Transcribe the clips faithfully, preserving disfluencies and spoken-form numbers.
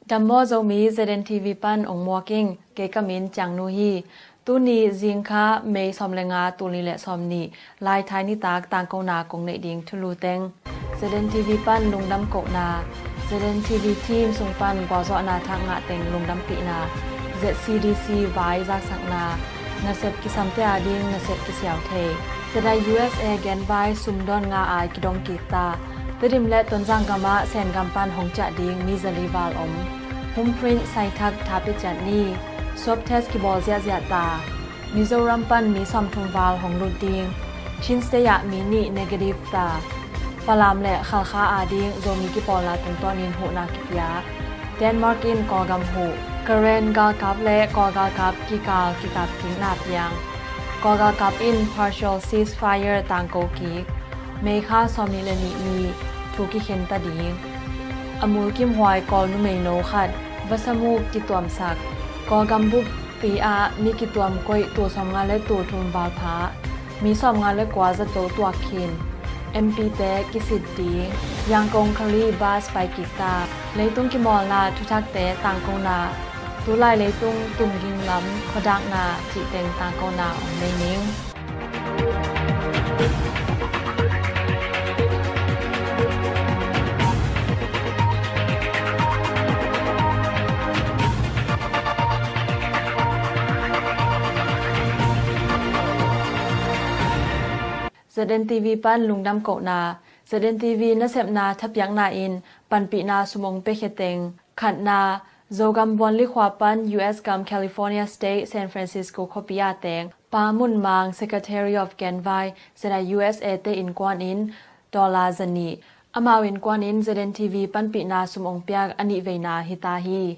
Dam maw Zomi, Z N T V pan ong muak ing, kei ka min Ciang Nu hi. Tuni zingkha May sawm le nga, tul nih le sawm nih, Laithai nitak tangkona kong neih ding thulu teng. Z N T V pan lungdam kohna, Z N T V team sung pan gualzawhna thak ngah teng lungdampihna, Z C D C vai zaksakna, nasep kisamte a ding nasep kisiau thei. Zedai U S A genvai sumdawn nga ai kidong kik ta. Tedim le Tonzang gamah Sengam pan hong ciah ding mi zali val om. Humprint saithak tha pia ciat ni. Swab test kibawl ziahziah ta. Mizoram pan mi sawmthum val hong lut ding. Chin State ah mi nih negative ta. Falam le Khalkha a ding Zomi kipawlna tungtawnin huhna kipia. Denmark in Kawlgam huh. Karen galkap le Kawl galkap kikal kikap kikna piang. Kawl galkap in partial ceasefire tangko kik. May kha sawmnih le nih ni thu kikhen ta ding. A mulkimhuai Kawl numeino khat vasamuk kituamsak. Kawlgam buppi ah mi kituam koih tul sawmnga le tul thum val pha. Mi sawmnga le kua zato tuak khin. M P te kisit ding. Yangkong Kali bus pai kik ta. Leitung kimawlna thuthakte tangkona. Tulai leitung tumging lam khuadakna cih teng tangkona ong nei ning. Z N T V pan lungdam kohna, Z N T V nasepna thapiakna in panpihna sum ong piakhia teng. Khatna, Zogam Vuanlikhua pan U S gam California State San Francisco khuapi a teng Pa Mun Mang, Secretary of Genvai, Zedai U S A te innkuan in dollar zanih. Amau innkuan in Z N T V panpihna sum ong piak a nih veina hita hi.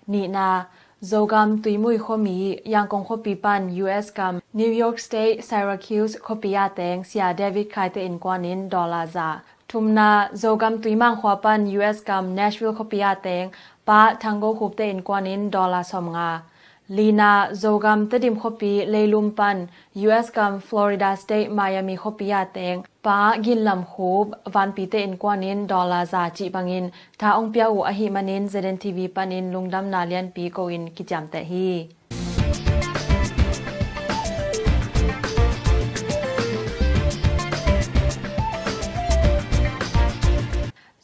Nihna, Zogam Tuimui khuami, Yangkong khuapi pan U S gam New York State Syracuse khuapi a teng Sia David Khai te innkuan in dollar za. Thumna, Zogam Tuimang khua pan U S gam Nashville khuapi a teng Pa Thanggo Khup te innkuan in dollar sawmnga. Lina, Zogam Tedim khuapi Leilum pan U S gam Florida State Miami khuapi a teng Pa Ginlam Khup, Vanpi te innkuan in dollar za cih bangin tha ong pia uh ahih manin Z N T V panin lungdamna lianpi ko in kiciamteh hi.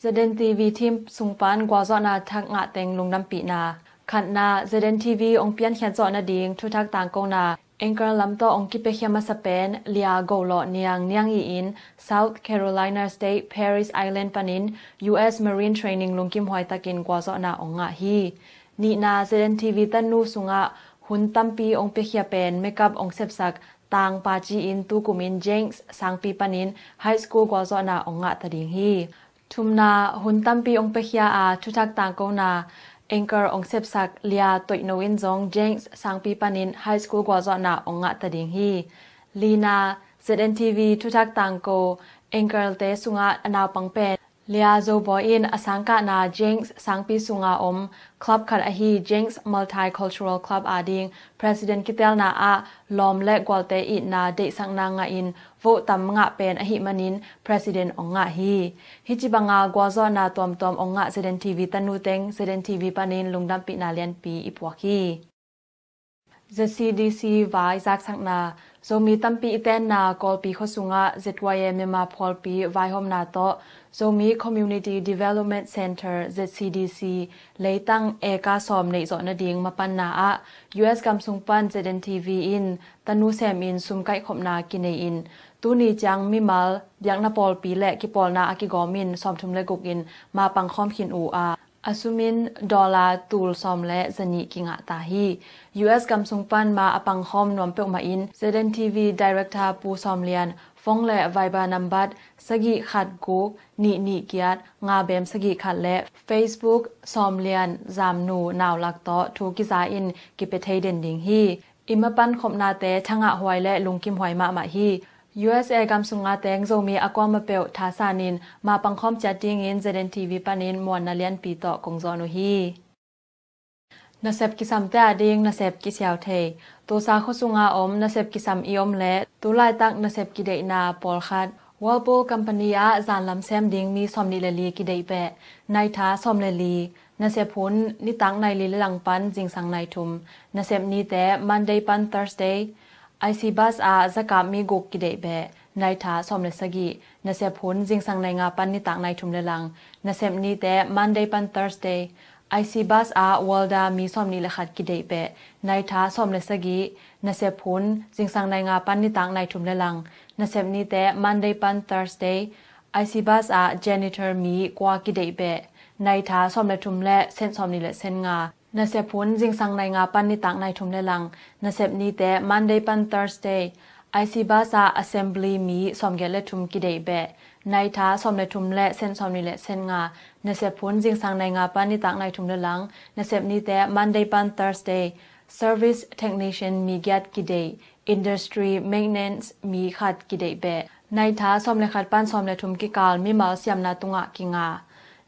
Z N T V team sung pan gualzawhna thak ngah teng lungdampihna. Khatna, Z N T V ong piankhiat zawh nading thuthak tangkona. Anchor lam tawh ong kipiakhia masa pen Lia Go Lawh Niang, Niang Yi in South Carolina State Parris Island panin U S Marine Training lungkimhuai takin gualzawhna ong ngah hi. Nihna, Z N T V tanu sungah hun tampi ong piakhia pen makeup ong sepsak Tang Paci in tukumin Jenks Sangpi panin high school gualzawhna ong ngah ta ding hi. Thumna, hun tampi ong piakhia a thuthak tangkona anchor ong sepsak Lia Toihno in zong Jenks Sangpi panin high school gualzawhna ong ngah ta ding hi. Lina, Z N T V thuthak tangko anchor te sungah a naupang pen Lia Zo Bawi in a sangkahna Jenks Sangpi sunga om club khat ahi Jenks Multicultural Club a ding president kitelna ah lawm le gualte itna deihsakna ngah in vote tam ngah pen ahih manin president ong ngah hi. Hih ci banga gualzawhna tuamtuam ong ngah Z N T V tanu teng Z N T V panin lungdampihna lianpi i puak hi. Z C D C vai zaksakna. Zomi tampi i tenna Kawlpi khuasungah Z Y A Myanmar phualpi vaihawmna tawh Zomi Community Development Center, Z C D C, leitang eka sawm neihzawh nading mapanna ah U S gam sung pan Z N T V in tanu semin sum kaihkhopna kinei in tuni ciang mimal biakna pawlpi le kipawlna a kigawmin sawmthum le guk in ma pangkhawm khin uh a, a sumin dollar tul sawm le zanih kingah ta hi. U S gam sung pan ma a pangkhawm nuam peuhmah in Z N T V Director Pu Sawm Lian phone le Viber nambat sagih khat guk nih nih giat nga bem sagih khat le Facebook Sawm Lian Zam Nu naulak tawh thu kiza in kipia thei den ding hi. I mapan khopnate thangah huai le lungkim huai mahmah hi. U S A gam sunga teng Zomi a kuama peuh thasanin ma pangkhawm ciat dingin Z N T V panin muanna lianpi tawh kong zawn uh hi. Nasep kisamte a ding nasep kisiau thei. Tulsa khuasunga om nasep kisam i om le tulaitak nasep kideihna pawlkhat Whirlpool Company ah zanlam sem ding mi sawmnih le li kideih beh. Naitha sawm le li. Nasep hun nitak nai li le lang pan zingsang nai thum. Nasep nite Monday pan Thursday. I C Bus ah zakap mi guk kideih beh. Naitha sawm le sagih. Nasep hun zingsang nai nga pan nitak nai thum le lang. Nasep nite Monday pan Thursday. I C Bus ah Worlda mi sawmnih le khat kideih beh. Naitha sawm le sagih. Nasep hun zingsang nai nga pan nitak nai thum le lang. Nasep nite Monday pan Thursday. I C Bus ah janitor mi kua kideih beh. Naitha sawm le thum le sen sawmnih le sen nga. Nasep hun zingsang nai nga pan nitak nai thum le lang. Nasep nite Monday pan Thursday. I C Bus ah assembly mi sawmgiat le thum kideih beh. Naitha sawm le thum le sen sawmnih le sen nga. Nasep hun zingsang nai nga pan nitak nai thum le lang. Nasep nite Monday pan Thursday. Service technician mi giat kideih. Industry maintenance mi khat kideih beh. Naitha sawm le khat pan sawm le thum kikal mimal siamna tungah kinga.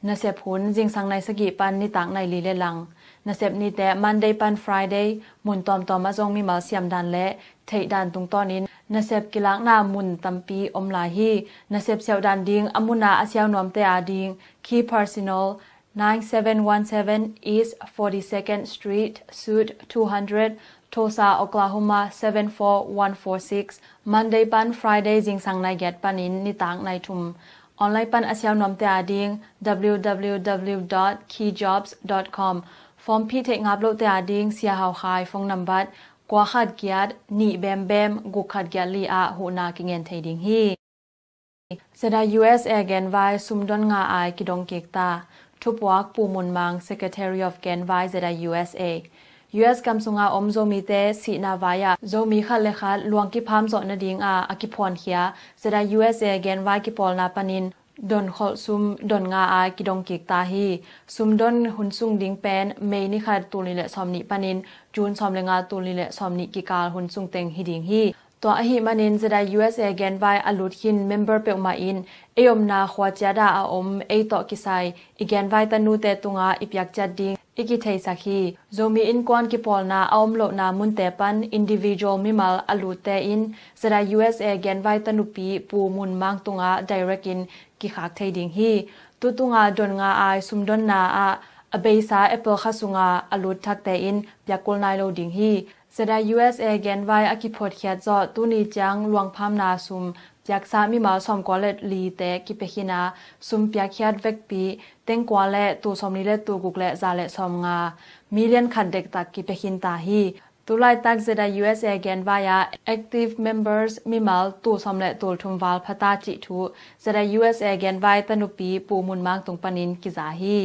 Nasep hun zingsang nai sagih pan nitak nai li le lang. Nasep nite Monday pan Friday, mun tawmtawm ah zong mimal siam dan le theih dan tungtawnin nasep kilakna mun tampi om lai hi. Nasep siauh dan ding a mun a a siau nuamte a ding key personnel nine seven one seven East forty-second Street, Suite two hundred, Tulsa, Oklahoma seven four one four six. Monday pan Friday zingsang nai giat panin nitak nai thum. Online pan a siau nuamte a ding W W W dot key jobs dot com. Form phih theih ngap lohte a ding Sia Hau Khai phone number kua khat giat nih bem bem guk khat giat li ah huhna kingen thei ding hi. Z I U S A genvai sumdon nga ai kidong kik ta. Thupuak Pu Mun Mang, Secretary of Genvai Z I U S A. U S gam sunga om Zomite sihna vai ah Zomi khat le khat luang kipham zawh nading a a kiphuankhia Z I U S A genvai kipawlna panin donkholh sum don nga ai kidong kik ta hi. Sumdon hun sung ding pen May ni khat tul nih le sawmnih panin June sawm le nga tul nih le sawmnih kikal hun sung teng hi ding hi. Tua ahih manin Z I U S A genvai a lut khin member peuhmah in ei omna khua ciat ah a om ei tawh kisai i genvai tanute tungah i piak ciat ding i kitheisak hi. Zomi innkuan kipawlna a om lohna munte pan individual mimal a lutte in Z I U S A genvai tanupi Pu Mun Mang tungah direct in kikhak thei ding hi. Tutunga don nga ai sumdonna ah a beisa April kha sunga a lut thakte in piak kul nai lo ding hi. Z I U S A genvai a kiphuatkhiat zawh tuni ciang luangphamna sum piaksa mimal sawmkua le lite kipia khin a, sum piakkhiat vekpi tengkua le tul sawmnih le tul guk le za le sawmnga, million khat dektak kipia khin ta hi. Tulaitak Z I U S A genvai ah active members mimal tul sawm le tul thum val phata cih thu Z I U S A genvai tanupi Pu Mun Mang tung panin kiza hi.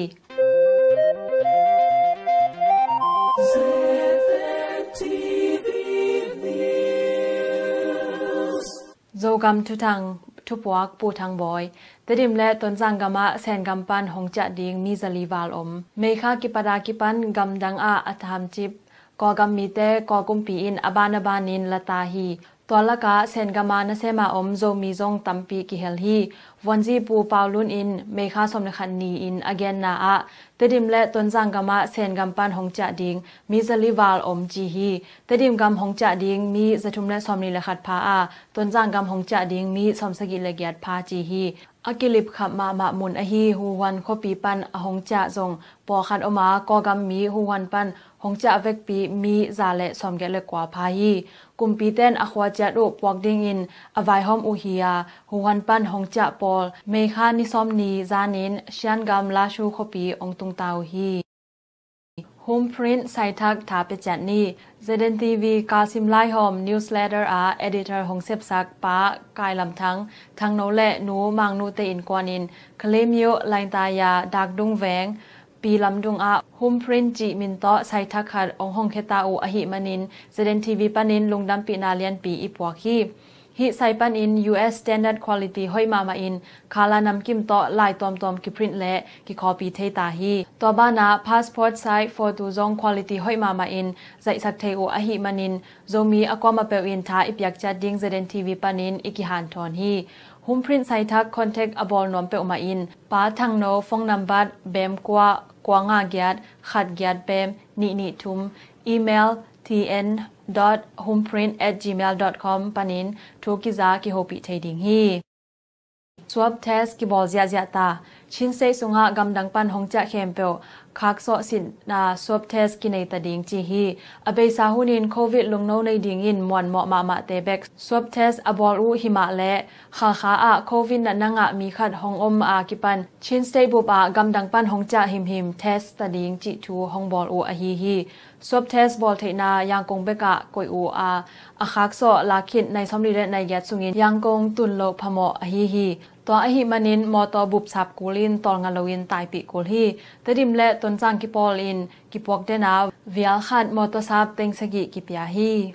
Zogam Thuthang, thupuak Pu Thang Bawi. Tedim le Tonzang gamah Sengam pan hong ciah ding mi zali val om. Meikha kipata kipan gamdang ah a thamcip Kawlgam mite Kawl kumpi in a ban a banin la ta hi. Tua lakah Sengam a nasema om Zomi zong tampi kihel hi. Vuanzi Pu Pau Lun in Meikha sawm le khat ni-in a genna ah Tedim le Tonzang gamah Sengam pan hong ciah ding mi zali val om ci hi. Tedim gam hong ciah ding mi zathum le sawmli le khat pha a, Tonzang gam hong ciah ding mi sawmsagih le giat pha ci hi. A kilipkhap mahmah mun ahi Huhuan khuapi pan a hong ciah zong pawlkhat om a, Kawlgam mi Huhuan pan hong ciah vekpi mi za le sawmgiat le kua pha hi. Kumpite in a khua ciat uh puak dingin a vaihawm uh hi a, Huhuan pan hong ciah pawl Meikha ni sawm ni zanin Shan gam Lashu khuapi hong tungta uh hi. Home Print saithak tha pia ciat ni. Z N T V Kalsim Laihawm newsletter ah editor hong sepsak Pa Kai Lam Thang, Thangno le Nu Mang Nu te innkuan in Kalaymyo, Laitaya, Dakdung Veng, Pi Lam Dung ah Home Print cih min tawh saithak khat hong hong kheta uh ahih manin Z N T V panin lungdampihna lianpi i puak hi. Hih sai panin U S standard quality hoih mahmah in, color namkim tawh lai tuamtuam kiprint le kikhawpi thei ta hi. Tua banah passport size photo zong quality hoih mahmah in zaihsak thei uh ahih manin, Zomi a kuamah peuh in tha i piak ciat ding Z N T V panin i kihanthawn hi. Home Print saithak contact a bawl nuam peuhmah in, Pa Thangno phone number bem kua kua nga giat khat giat bem nih nih thum, email T N dot homeprint at gmail dot com panin thu kiza kihopih thei ding hi. Swab test kibawl ziahziah ta. Chin State sungah gamdang pan hong ciah khempeuh khaksawh sitna swab test kinei ta ding ci hi. A beisa hunin covid lungno nei dingin muanmawh mahmahte bek swab test a bawl uh himah leh Khalkha ah covid natna ngah mi khat hong om a kipan Chin State bup ah gamdang pan hong ciah himhim test ta ding cih thu hong bawl uh ahi hi. Swab test bawl theihna Yangon bekah koih uh a, a khaksawh lak khit nai sawmli le nai giat sungin Yangon tun loh phamawh ahi hi. Tua ahih manin mawtaw bupsap kul in tawlnga loin taipih kul hi. Tedim le Toncang kipawl in kipuak den a, vial khat mawtaw sap teng sagih kipia hi.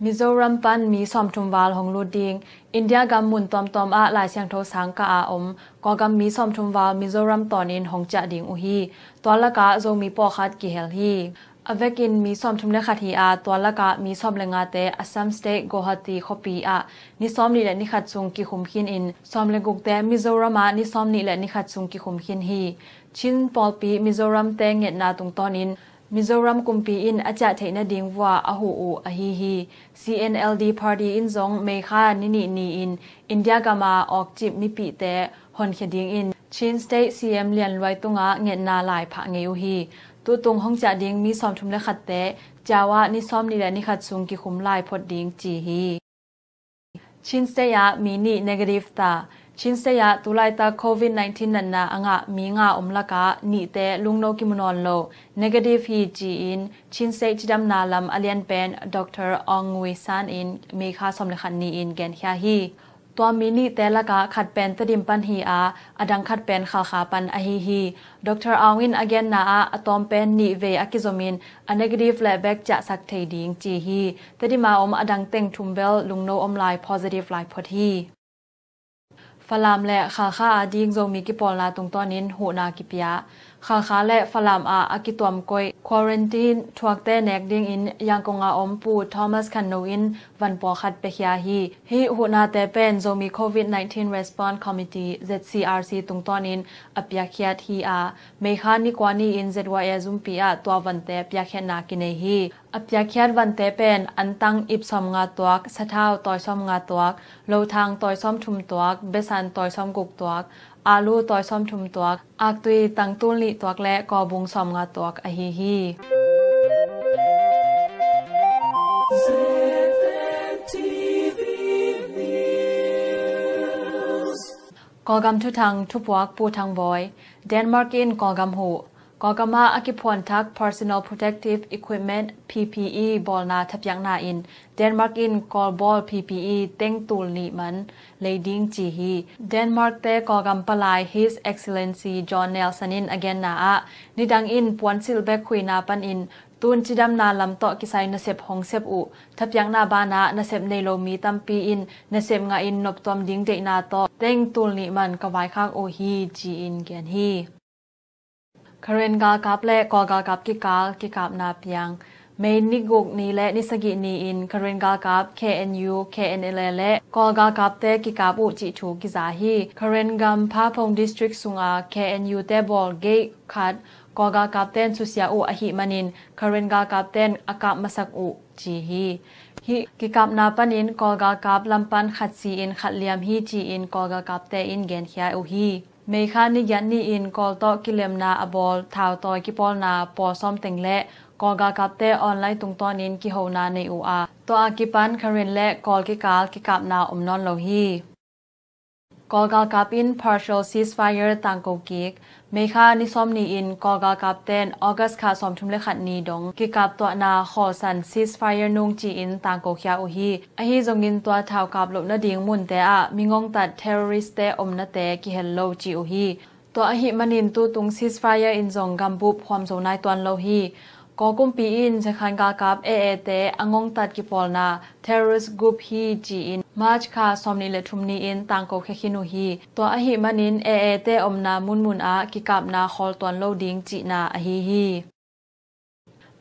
Mizoram pan mi sawmthum val hong lut ding. India gam mun tuamtuam ah Lai Siangtho sang kah a om Kawlgam mi sawmthum val Mizoram tawnin hong ciah ding uh hi. Tua lakah Zomi pawlkhat kihel hi. A vekin mi sawmthum le khat hi a, tua lakah mi sawm le ngate Assam State Guwahati khuapi ah ni sawmnih le ni khat sung kikhum khin in, sawm le gukte Mizoram ah ni sawmnih le ni khat sung kikhum khin hi. Chin pawlpi Mizoram te ngetna tungtawnin Mizoram kumpi in a ciah theih nading vua a huh uh ahi hi. C N L D party in zong May kha ni nih ni-in India gama awkcip mipihte honkhia dingin Chin State C M Lian Luai tungah ngetna lai phah ngei uh hi. Tutung hong ciah ding mi sawmthum le khatte ciau ah ni sawmnih le ni khat sung kikhum lai phot ding ci hi. Chin State ah mi nih negative ta. Chin State ah tulaitak covid nineteen natna a ngah mi nga om lakah nihte lungno kimu nawn lo, negative hi ci-in Chin State cidamna lam a lianpen Doctor Aung Ngui San in May kha sawm le khat ni-in genkhia hi. Tua mi nihte lakah khat pen Tedim pan hi a, a dang khat pen Khalkha pan ahi hi. Doctor Aung in a genna ah a tawm pen nih vei a kizomin a negative le bek ciahsak thei ding ci hi. Tedim a om a dang teng thum bel lungno om lai positive lai phot hi. Falam le Khalkha a ding Zomi kipawlna tungtawnin huhna kipia. Khalkha le Falam ah a kituam koih quarantine thuakte nek dingin Yangon a om Pu Thomas Khan No in van pawlkhat piakhia hi. Hih huhnate pen Zomi covid nineteen Response Committee, Z C R C tungtawnin a piakkhiat hi a, May kha ni kua ni-in Z Y A zumpi ah tua vante piakkhiatna kinei hi. A piakkhiat vante pen antang ip sawmnga tuak, sathau tawi sawmnga tuak, lothang tawi sawmthum tuak, besan tawi sawmguk tuak, alu tawi sawmthum tuak, aktui tangtul nih tuak le kawbung sawmnga tuak ahi hi. Kawlgam thuthang thupuak Pu Thang Bawi. Denmark in Kawlgam huh. Kawlgam ah a kiphuanthak Personal Protective Equipment, P P E, bawlna thapiakna in Denmark in Kawlbawl P P E teng tul nih man lei ding ci hi. Denmark te Kawlgam palai His Excellency John Nelson in a genna ah nidang in puansilh bek khuina panin tun cidamna lam tawh kisai nasep hong sep uh. Thapiakna banah nasep nei lo mi tampi in nasep ngahin noptuam ding deihna tawh teng tul nih man ka vaikhak uh hi ci-in gen hi. Karen galkap le Kawl galkap kikal kikapna piang. May ni guk ni le ni sagih ni-in Karen galkap K N U, K N L A le Kawl galkapte kikap uh cih thu kiza hi. Karen gam Phaphong District sunga K N U te bawl gate khat Kawl galkapten susia uh ahih manin Karen galkapten a kap masak uh ci hi. Hih kikapna panin Kawl galkap lampan khat si-in khat liam hi ci-in Kawl galkapte in genkhia uh hi. May kha ni giat ni-in Kawl tawh kilemna a bawl thautawi kipawlna pawl sawm teng le Kawl galkapte online tungtawnin kihona nei uh a, tua a kipan Karen le Kawl kikal kikapna om nawn lo hi. Kawl galkap in partial ceasefire tangko kik. May kha ni sawm ni-in Kawl galkapten August kha sawmthum le khat ni dong kikap tuahna khawlsan ceasefire nung ci-in tangko khia uh hi. Ahi zongin tua thaukap loh nading munte ah mingongtat terrorist-te omnate kihel lo ci uh hi. Tua ahih manin tutung ceasefire in zong gambup huam zo nai tuan lo hi. Kawl kumpi in Zekhan galkap A A te a ngongtat kipawlna terrorist group hi ci-in March kha sawmnih le thum ni-in tangko khia khin uh hi. Tua ahih manin A A te omna munmun ah kikapna khawl tuan lo ding cihna ahi hi.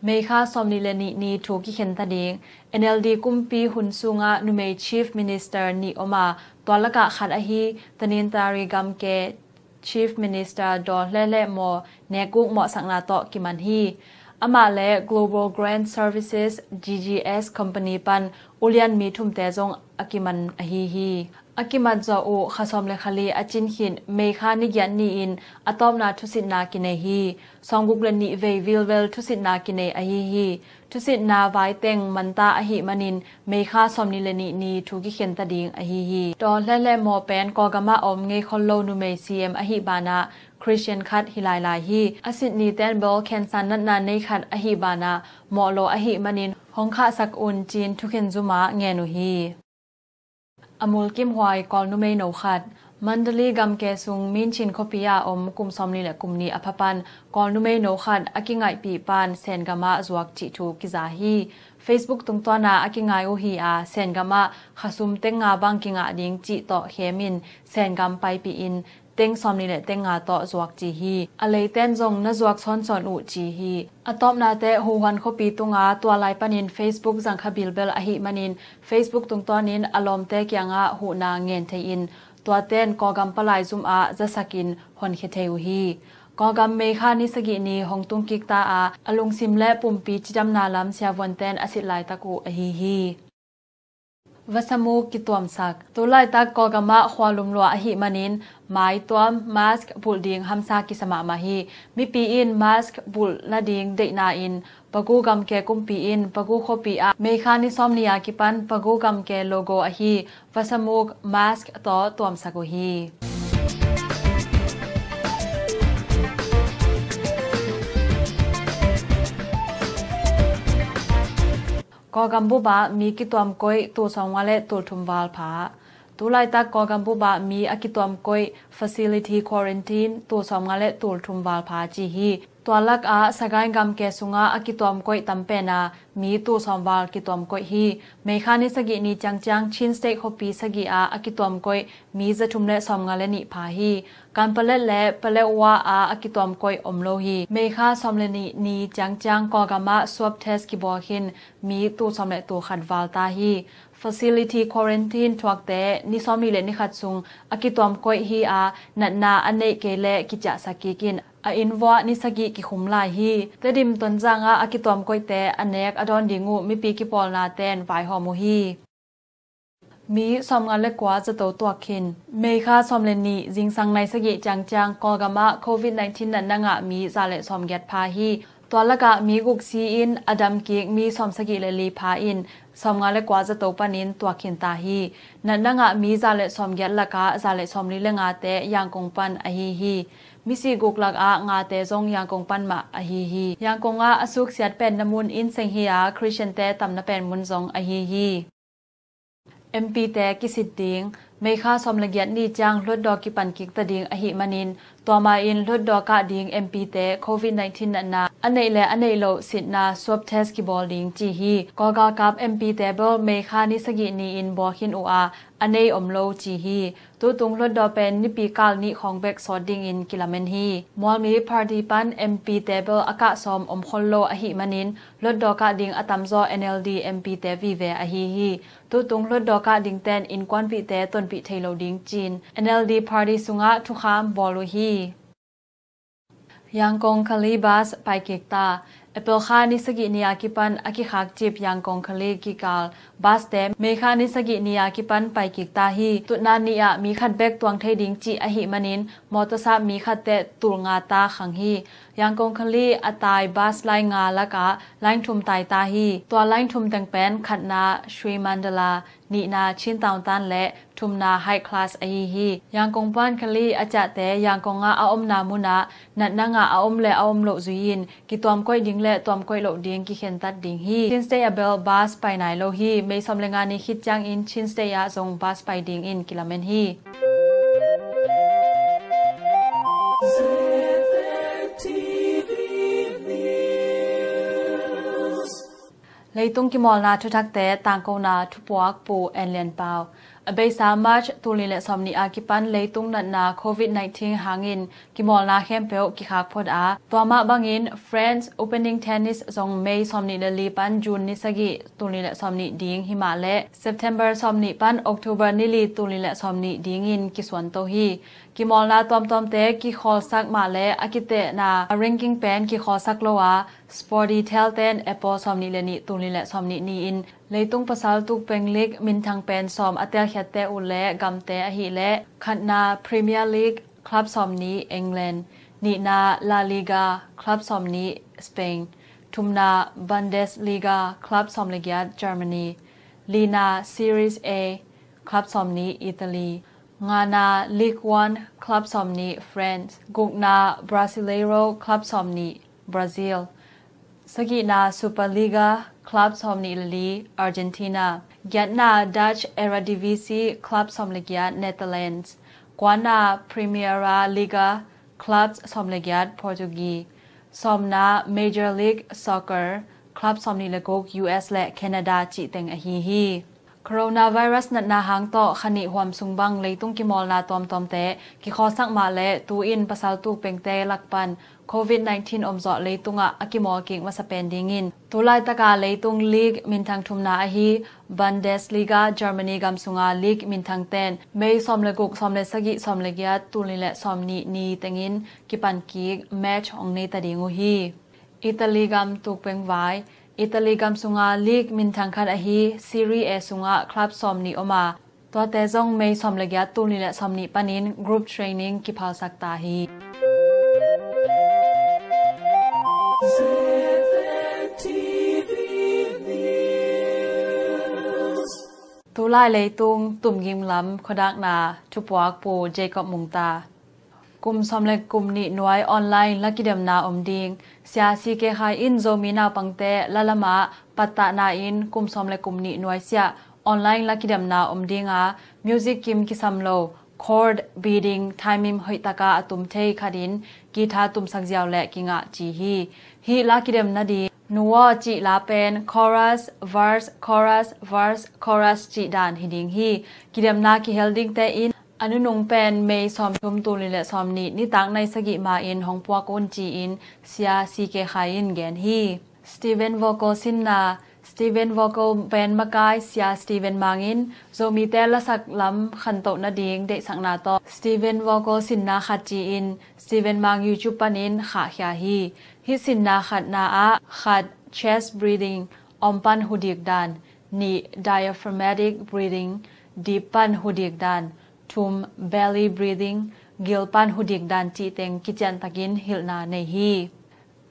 May kha sawmnih le nih ni thu kikhen ta ding. N L D kumpi hun sungah numei Chief Minister nih om a, tua lakah khat ahi Tanintharyi gamke Chief Minister Daw Hlehlehmaw nekguk mawhsakna tawh kiman hi. Amah le Global Grant Services, G G S company pan ulian mi thumte zong a kiman ahi hi. A kimat zawh uh kha sawm le kha li a cin khit May kha ni giat ni-in a tawpna thusitna kinei hi. Sawmguk le nih vei vilvel thusitna kinei ahi hi. Thusitna vaiteng manta ahih manin May kha sawmnih le nih ni thu kikhen ta ding ahi hi. Tawh hlelheh maw pen Kawlgam ah om ngeikhol lo numei C M ahih banah Christian khat hi lailai hi. A sit ni ten bel khensan natna nei khat ahih banah mawh lo ahih manin hong khahsak un ci-in thukhen zum ah ngen uh hi. A mulkimhuai Kawl numei no khat. Mandalay gamke sung Minchin khuapi ah om kum sawmnih le kum nih a pha pan Kawl numei no khat a kingaihpih pan Sengam ah zuak cih thu kiza hi. Facebook tungtawn ah a kingai uh hi a, Sengam ah khasum teng nga bang kingah ding cih tawh khem in Sengam paipih in teng sawmnih le teng nga tawh zuak ci hi. A leiten zong na zuak sawnsawn uh ci hi. A tawpnate huhuan khuapi tunga tua lai panin Facebook zangkha bilbel ahih manin Facebook tungtawnin a lawmte kiangah huhna ngen thei in tuaten Kawlgam palai zum ah zasakin honkhia thei uh hi. Kawlgam May kha ni sagih ni hong tungkik ta a, a lungsim le pumpi cidamna lam siavuanten a sit laitak uh ahi hi. Vasamuk kituamsak. Tulaitak Kawlgam ah khualum lua ahih manin maituam, mask, bulh ding hamsa kisa mahmah hi. Mipi in mask bulh nading deihna in Pagu gamke kumpi in Pagu khuapi ah May kha ni sawmnih a kipan Pagu gamke logo ahi Vasamuk mask tawh tuamsak uh hi. Kawlgam bup ah mi kituam koih tul sawmnga le tul thum val pha. Tulaitak Kawlgam bup ah mi a kituam koih facility quarantine tul sawmnga le tul thum val pha ci hi. Tua lakah Sagaing gamke sungah a kituam koih tam pen a mi tul sawm val kituam koih hi. May kha ni sagih ni ciangciang Chin State khuapi sagih ah a kituam koih mi zathum le sawmnga le nih pha hi. Kanpalet le Paletwa ah a kituam koih om lo hi. May kha sawm le nih ni ciangciang Kawlgam ah swab test kibawl khin mi tul sawm le tul khat val ta hi. Facility quarantine thuakte ni sawmnih le ni khat sung a kituam koih hi a, natna a neih kei leh kiciahsak kik in a inn vuah ni sagih kikhum lai hi. Tedim Tonzang ah a kituam koihte a nek a dawn ding uh mipi kipawlna ten vaihawm uh hi. Mi sawmnga le kua zato tuak khin. May kha sawm le nih zingsang nai sagih ciangciang Kawlgam ah Covid nineteen natna ngah mi za le sawmgiat pha hi. Tua lakah mi guk si in a damkik mi sawmsagih le li pha in sawmnga le kua zato panin tuak khin ta hi. Natna ngah mi za le sawmgiat lakah za le sawmli le ngate Yangon pan ahi hi. Misi guk lakah ngate zong Yangon pan mah ahi hi. Yangon ah a suksiat penna mun Inn Seng hi a, Christian-te tamna pen mun zong ahi hi. M P-te kisit ding. May kha sawm le giat ni ciang hluatdaw kipan kik ta ding ahih manin, tua ma-in hluatdaw kah ding M P-te Covid nineteen natna a neih le a neih loh sitna swab test kibawl ding ci hi. Kawlgalkap M P-te bel May kha ni sagih ni-in bawl khin uh a, a nei om lo ci hi. Tutung hluatdaw pen nipi kal nih khawng bek sawt dingin kilamen hi. Mualmi party pan M P-te bel a kah sawm om khol lo ahih manin, hluatdaw kah ding a tamzaw N L D M P-te vive ahi hi. Tutung hluatdaw kah dingten innkuan vihte tonpih thei lo ding ci-in N L D party sungah thukham bawl uh hi. Yangon Kali bus paikik ta. April kha ni sagih ni a kipan a kikhakcip Yangon Kali kikal bus-te May kha ni sagih ni a kipan paikik ta hi. Tutna ni ah mi khat bek tuang thei ding cih ahih manin mawtawsap mi khat teh tul nga ta khang hi. Yangon Kali a tai bus line nga lakah line thum tai ta hi. Tua line thum teng pen khatna Sri Mandala, nihna Chin Town tan le thumna High Class ahi hi. Yangon pan Kali a ciahte Yangon ah a omna munah natna ngah a om le a om loh zui-in kituam koih ding le tuam koih loh ding kikhentat ding hi. Chin State ah bel bus pai nai lo hi. May sawm le nga ni khit ciangin Chin State ah zong bus pai dingin kilamen hi. Leitung kimawlna thuthakte tangkona thupuak Pu En Lian Pau. A beisa March tul nih le sawmnih a kipan leitung natna Covid nineteen hangin kimawlna khempeuh kikhak phot a, tua mah bangin French Opening Tennis zong May sawmnih le li pan June ni sagih tul nih le sawmnih ding hi mah le September sawmnih pan October ni li tul nih le sawmnih dingin kisuanto hi. Kimawlna tuamtuamte kikhawlsak mah le a kitehna a ranking pen kikhawlsak lo a, Sporty Tel ten April sawmnih le nih tul nih le sawmnih ni-in Leitung pasal tukpeng league minthang pen sawm a telkhiatte uh le gamte ahih leh, khatna Premier League, club sawmnih England, nihna La Liga, club sawmnih Spain, thumna Bundesliga, club sawm le giat Germany, lina Series A, club sawmnih Italy, ngana Ligue One, club sawmnih France, gukna Brasileiro, club sawmnih Brazil, sagihna Superliga, club sawmnih le li Argentina, giatna Dutch Eredivisie, club sawm le giat Netherlands, kuana Primera Liga, club sawm le giat Portuguese, sawmna Major League Soccer, club sawmnih le guk U S le Canada cih teng ahi hi. Coronavirus natna hang tawh kha nih huam sung bang leitung kimawlna tuamtuamte kikhawlsak mah le tu-in pasal tukpengte lak pan Covid nineteen omzawh leitungah a kimawl kik masa pen dingin, tu laitaka leitung league minthang thumna ahi Bundesliga Germany gam sunga league minthangten May sawm le guk, sawm le sagih, sawm le giat, tul nih le sawmnih ni tengin kipan kik match hong nei ta ding uh hi. Italy gam tukpeng vai. Italy gam sunga league minthang khat ahi Serie A sungah club sawmnih om a, tuate zong May sawm le giat, tul nih le sawmnih panin group training kiphalsak ta hi. Tulai leitung tumging lam khuadakna thupuak Pu Jacob Mungta. Kum sawm le kum nih nuai online la kidemna om ding. Sia C K Khai in Zomi naupangte la lamah pattahna in kum sawm le kum nih nuai siah online la kidemna om dinga, music kim kisam lo, chord, beating, timing hoihtaka a tum thei khatin guitar tumsak ziau le kingah ci hi. Hih la kidem nading Nuaw cih la pen chorus, verse, chorus, verse, chorus cih dan hi ding hi. Kidemna kihel dingte in a nunung pen May sawmthum, tul nih le sawmnih nitak nai sagih ma-in hong puak un ci-in Sia C K Khai in gen hi. Steven Vocal sinna. Steven Vocal Band makai Sia Steven Mang in Zomite lasak lam khantoh nading deihsakna tawh Steven Vocal sinna khat ci-in Steven Mang YouTube panin khahkhia hi. Hih sinna khatna ah khat chest breathing, om pan hudik dan, nih diaphragmatic breathing, dip pan hudik dan, thum belly breathing, gil pan hudik dan cih teng kiciantakin hilhna nei hi.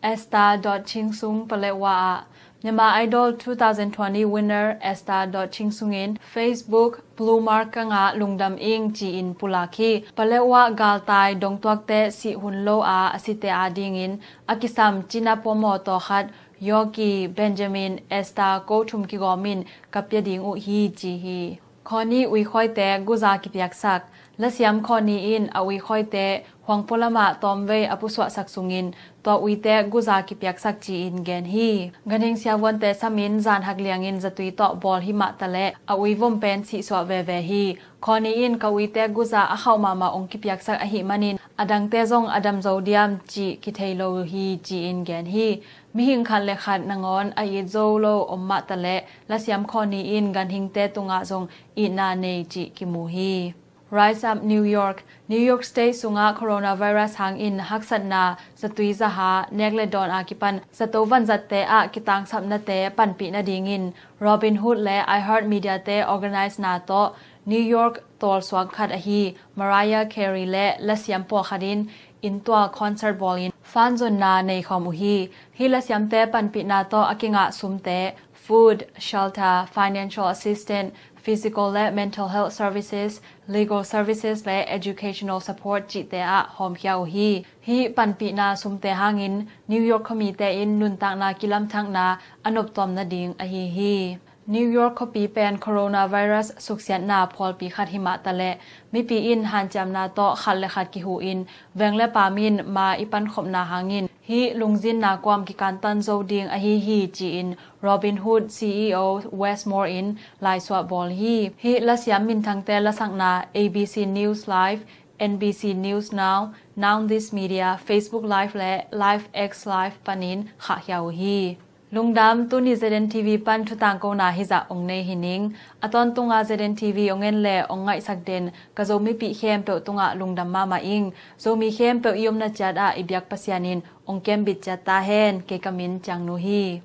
Esther dot Chingsung Paletwa ah. Myanmar Idol two thousand twenty winner Esther dot Chingsung in Facebook Blue Mark ka ngah, lungdam ing ci-in pulak hi. Paletwa galtai dongtuakte sih hun lo a a site adingin a kisam cina puamaw tawh khat Yoki Benjamin Esther ko thum kigawmin ka pia ding uh hi ci hi. Khawni uikhawite guza kipiaksak. Lasiam Khawni in a uikhawite huangpua lamah tawmvei a pusuahsak sungin tua uite guza kipiaksak ci-in gen hi. Ganhing siavuante samin zan hak liangin zatui tawh bawl himah taleh a uivom pen sihsuah veve hi. Khawni in ka uite guza a khauh mahmah ong kipiaksak ahih manin a dangte zong a damzo diam cih kithei lo hi ci-in gen hi. Mihing khat le khat nangawn a it zo lo om mah taleh Lasiam Khawni in ganhingte tungah zong itna nei cih kimu hi. Rise Up New York. New York State sungah coronavirus hangin haksatna zatui zaha nek le dawn a kipan zato vanzatte ah kitangsapnate panpih nadingin Robin Hood le iHeart Media te organize na tawh New York tawlsuak khat ahi Mariah Carey le lasiam pawlkhat in inntual concert bawlin fanzonna neikhawm uh hi. Hih lasiamte panpihna tawh a kingah sumte food, shelter, financial assistance, physical le mental health services, legal services le educational support cihte ah hawmkhia uh hi. Hih panpihna sumte hangin New York khuamite in nuntakna kilamthakna a noptuam nading ahi hi. New York khuapi pen coronavirus suksiatna phualpi khat himah taleh mipi in hanciamna tawh khat le khat kihuhin veng le paam in ma i pankhopna hangin hih lungzinna kuam kikantan zo ding ahi hi ci-in Robin Hood C E O Wes Moore in laisuah bawl hi. Hih lasiam minthangte lasakna A B C News Live, N B C News Now, Now This Media, Facebook Live le Live X Live panin khahkhia uh hi. Lungdam, tuni Z N T V pan thutangkona hizah ong nei hi ning. A tawntunga Z N T V ong en le ong ngaihsak den ka Zo mipih khempeuh tungah lungdam mahmah ing. Zomi khempeuh i omna ciat ah i biak Pasian in ong kembit ciat ta hen. Kei ka min Ciang Nu hi.